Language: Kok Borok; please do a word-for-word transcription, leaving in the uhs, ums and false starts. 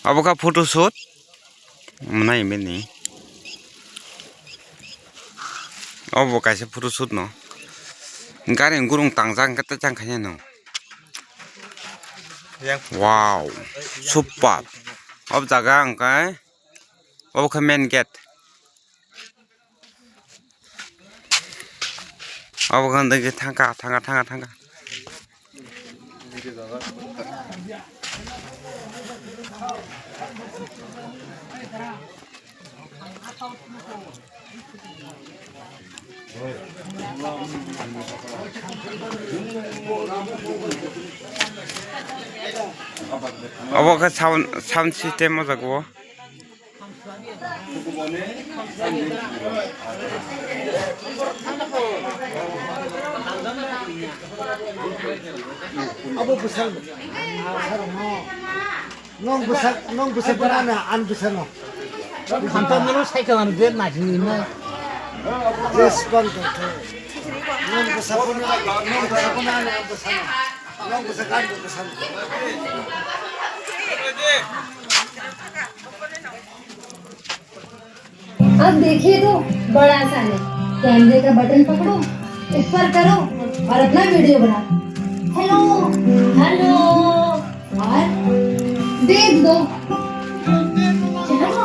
Abo kha photo shoot. Mwnai bini. Obo kaisa photo shoot no. Gari gurung tangjak hwnkhe tei chang khainai no. Wow, super. Ob jaga hwnkhe obo khe main gate. Obo khe thangkha, thangkha, thangkha, thangkha. Obo khe sound, sound system o jaga o. Abo bwsal. Nong bwsal, nong bwsal bana na an bwsal no. Khamtang mano cycle am je na jini na. Yes, kon to. Nong bwsal bana, nong bwsal bana an bwsal no. Nong bwsal kan bwsal. अब देखिए तो, बड़ा आसान है। कैमरे का बटन पकड़ो, ऊपर करो और अपना वीडियो बनाओ। हेलो, हेलो, और वेव दो। चलो।